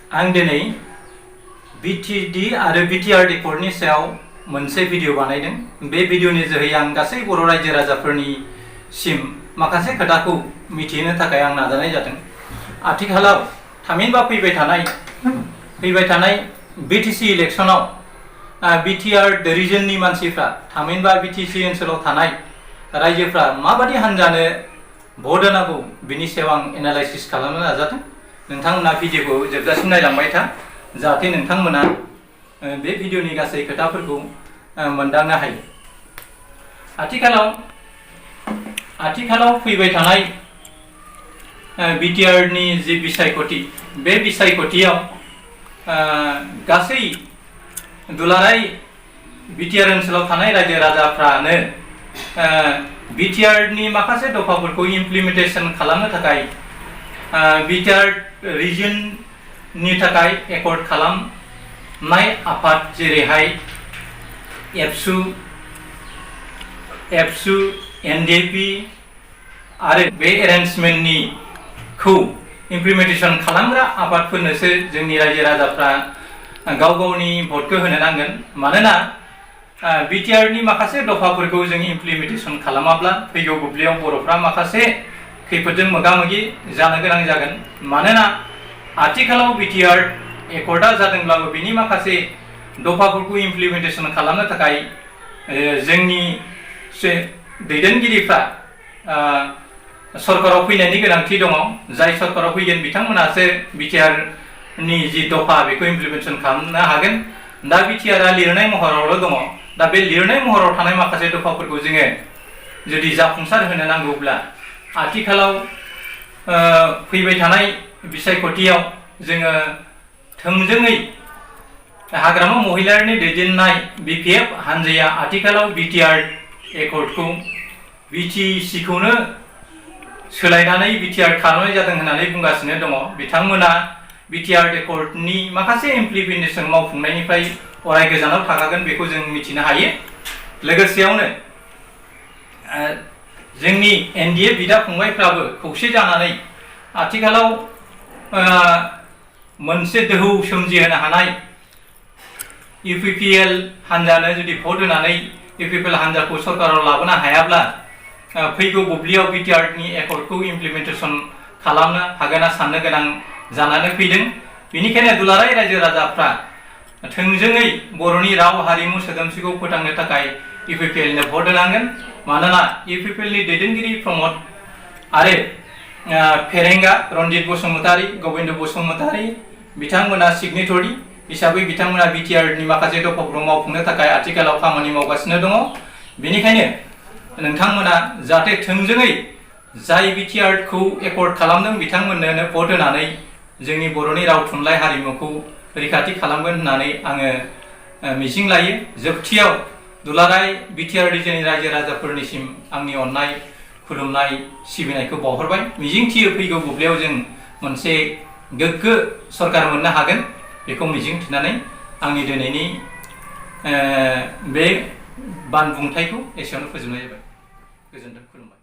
आं दिनै बिटिडि आरो बिटिआर रिपर्टनि सायाव मोनसे भिडिअ बानायदों। बे भिडिअनि जोहै आं गासै बर' रायजो राजाफोरनिसिम माखासे खोथाखौ मिथिहोनो थाखाय आं नाजानाय जादों। आथिखालाव थामहिनबा फैबाय थानाय बिटिसि इलेक्सनाव बिटिआर रिजननि मानसिफ्रा थामहिनबा बिटिसि ओनसोलाव थानाय रायजोफ्रा माबादि हान्जानो भट होनांगौ बिनि सायाव आं एनालाइसिस खालामनो नाजादों। नोंथांमोना भिडिअखौ जोबजासिम नायलांबाय था, जाहाथे नोंथांमोना बे भिडिअनि गासै खोथाफोरखौ मोनदांनो हायो। आथिखालाव फैबाय थानाय बिटिआरनि जि बिसायख'थि, बे बिसायख'थियाव गासै दुलाराय बिटिआर ओनसोलाव थानाय रायजो राजाफ्रानो बिटिआरनि माखासे दफाफोरखौ इमप्लिमेन्टेसन खालामनो थाखाय बिटिआर रिजननि थाखाय एकर्ड खालामनाय आफाद जेरैहाय एबसु, एनडिएपि आरो बे एरेन्जमेन्टनिखौ इमप्लिमेन्टेसन खालामग्रा आफादफोरनोसो जोंनि रायजो राजाफ्रा गाव गावनि भटखौ होनो नांगोन। मानोना बिटिआरनि माखासे दफाफोरखौ जों इमप्लिमेन्टेसन खालामाब्ला फैगौ बुब्लियाव बर'फ्रा माखासे खैफोदजों मोगा मोगि जानो गोनां जागोन। मानोना आथिखालाव बिटिआर एकर्डा जादोंब्लाबो बिनि माखासे दफाफोरखौ इमप्लिमेन्टेसन खालामनो थाखाय जोंनि दैदेनगिरिफ्रा सरकाराव फैनायनि गोनांथि दङ। जाय सरकाराव फैगोन बिथांमोनासो बिटिआरनि जि दफा बेखौ इमप्लिमेन्टेसन खालामनो हागोन। दा बिटिआरआ लिरनाय महरावल' दङ। दा बे लिरनाय महराव थानाय माखासे दफाफोरखौ जोङो जुदि जाफुंसार होनो नांगौब्ला आथिखालाव फैबाय थानाय बिसायख'थियाव जोङो थोंजोङै हाग्रामा महिलारिनि दैदेननाय बिपिएफ हानजाया आथिखालाव बिटिआर एकर्डखौ बिटिसिखौनो सोलायनानै बिटिआर खालामनाय जादों होननानै बुंगासिनो दङ। बिथांमोना बिटिआर एकर्डनि माखासे इमप्लिमेन्टेसन मावफुंनायनिफ्राय अराय गोजानाव थाखागोन, बेखौ जों मिथिनो हायो। लोगोसेयावनो जोंनि एनडिए बिदा फंबायफ्राबो खौसे जानानै आथिखालाव मोनसे दोहौ सोमजिहोनो हानाय इउपिपिएल हान्जानो जुदि भट होनानै इउपिपिएल हान्जाखौ सरकाराव लाबोनो हायाब्ला फैगौ बुब्लियाव बिटिआरनि एकर्डखौ इमप्लिमेन्टेसन खालामनो हागोनना साननो गोनां जानानै फैदों। बेनिखायनो दुलाराय रायजो राजाफ्रा थोंजोङै बर'नि राव हारिमु सोदोमस्रिखौ फोथांनो थाखाय इउपिपिएलनो भट होनांगोन। मानोना इउपिपिएलनि दैदेनगिरि प्रमद आरो फेरेंगा रन्जित बसुमतारी, गबिन्द बसुमतारी बिथांमोना सिगनेटरि हिसाबै बिथांमोना बिटिआरनि माखासे दफाफोरखौ मावफुंनो थाखाय आथिखालाव खामानि मावगासिनो दङ। बेनिखायनो नोंथांमोना जाहाथे थोंजोङै जाय बिटिआरखौ एकर्ड खालामदों बिथांमोननो भट होनानै जोंनि बर'नि राव थुनलाइ हारिमुखौ रैखाथि खालामगोन होननानै आङो मिजिं लायो। जोबथियाव दुलाराय बिटिआर रिजननि रायजो राजाफोरनिसिम आंनि अननाय, खुलुमनाय, सिबिनायखौ बावहरबाय। मिजिंथियो फैगौ बुब्लियाव जों मोनसे गोग्गो सरकार मोननो हागोन, बेखौ मिजिंथिनानै आंनि दिनैनि बे बानबुंथायखौ एसेयावनो फोजोबनाय जाबाय। गोजोन्थों, खुलुमबाय।